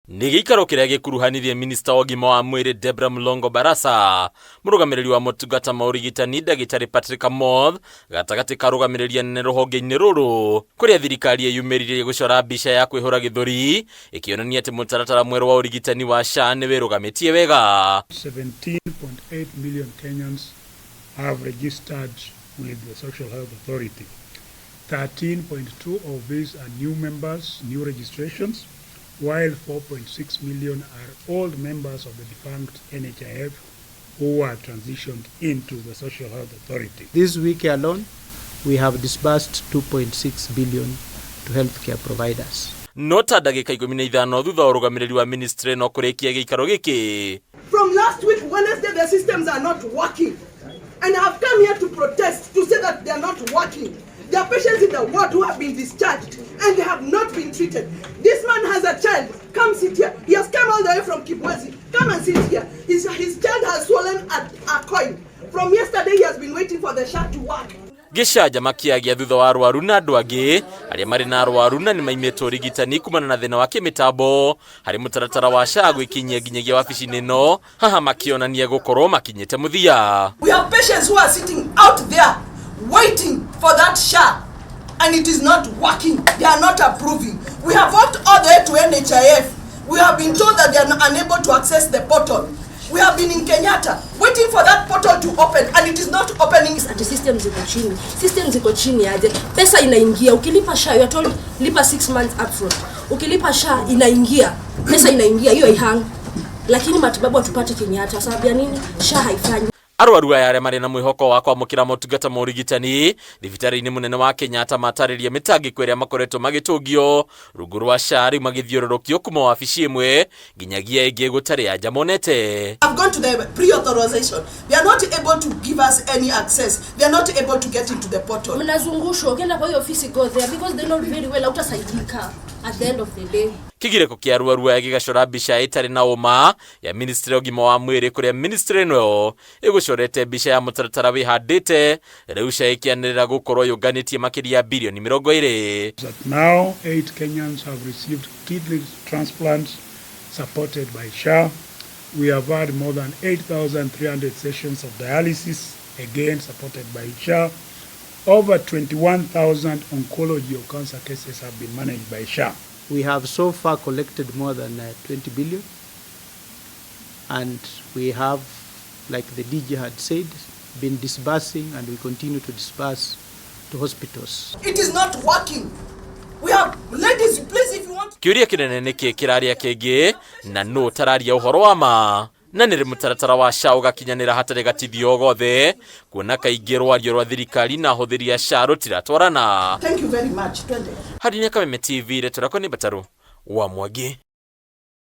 Nĩ gĩikaro kĩrĩa gĩkuruhanirie minista wa ũgima wa mwĩrĩ Debra Mulongo Barasa, mũrũgamĩrĩri wa motungata ma ũrigitani ndagĩtarĩ Patrick Amoth, gatagatĩ ka arũgamĩrĩri anene rũhonge-inĩ rũrũ, kũrĩa thirikari ĩyumĩririe gũcora mbica ya kwĩhũra gĩthũri ĩkĩonania atĩ mũtaratara mwerũ wa ũrigitani wa SHA nĩ wĩrũgamĩtie wega. 17.8 million Kenyans have registered with the Social Health Authority. 13.2 of these are new members, new registrations, while 4.6 million are old members of the defunct NHIF who were transitioned into the Social Health Authority. This week alone, we have disbursed 2.6 billion to healthcare providers. No ta ndagĩka 15 thutha wa ũrũgamĩrĩri wa ministry no kũrĩkia gĩikaro gĩkĩ. From last week, Wednesday, the systems are not working. And I have come here to protest, to say that they are not working. There are patients in the ward who have been discharged and they have not been treated. This man has a child. Come sit here. He has come all the way from Kibwezi. Come and sit here. His child has swollen a coin. From yesterday, he has been waiting for the SHA to work. Gĩcanjama kĩagĩa thutha wa arwaru na andũ angĩ arĩa marĩ na arwaru na nĩ maimĩtwo ũrigitani kumana na thĩna wa kĩmĩtambo harĩ mũtaratara wa SHA gwĩkinyia nginyagia wabici-inĩ ĩno, haha makĩonania gũkorwo makinyĩte mũthia. We have patients who are sitting out there waiting for that SHA and it is not working. They are not approving. We have walked all the way to NHIF. We have been told that they are unable to access the portal. We have been in Kenyatta waiting for that portal to open and it is not opening. Ati system ziko chini. System ziko chini aje? Pesa inaingia. Ukilipa SHA, you are told lipa 6 months upfront. Ukilipa SHA inaingia. Pesa inaingia, hiyo ihang. Lakini matibabu hatupati Kenyatta sababu ya nini? SHA haifanyi. Arwaru aya arĩa marĩ na mwĩhoko wa kwamũkĩra motungata ma ũrigitani thibitarĩ-inĩ mũnene wa Kenyatta matarĩria mĩtangĩko ĩrĩa makoretwo magĩtũngio rungu rwa SHA, rĩu magĩthiũrũrũkio kuma wabici ĩmwe nginyagia ĩngĩ gũtarĩ anja monete. I've gone to the pre-authorization. They are not able to give us any access. They are not able to get into the portal. Mnazungushwa, ukienda kwa hiyo ofisi, go there because they know very well hautasaidika at the end of the day. Kĩgirĩko kĩa arwaru aya gĩgacora mbica ĩtarĩ na ũma ya ministry ya ũgima wa mwĩrĩ, kũrĩa ministry ĩno ĩgũcorete mbica ya mũtaratara wĩhandĩte, rĩu SHA ĩkĩanĩrĩra gũkorwo yũnganĩtie makĩria ya birioni 20. That now eight Kenyans have received kidney transplants supported by SHA. We have had more than 8,300 sessions of dialysis, again supported by SHA. Over 21,000 oncology or cancer cases have been managed by SHA. We have so far collected more than 20 billion, and we have, like the DG had said, been disbursing and we continue to disburse to hospitals. It is not working. We have ladies, please, if you want Kĩũria kĩnene nĩ kĩ kĩraria kĩngĩ na nũ ũtararia ũhoro wa ma, na nĩ rĩ mũtaratara wa SHA ũgakinyanĩra hatarĩ gatithio o gothe, kuona kaingĩ rwario rwa thirikari na ahũthĩri a SHA rũtiratwarana? Thank you very much. Twende. Harĩ nĩ Kameme TV, rĩtwa rĩakwa nĩ Mbataru wa Mwangi.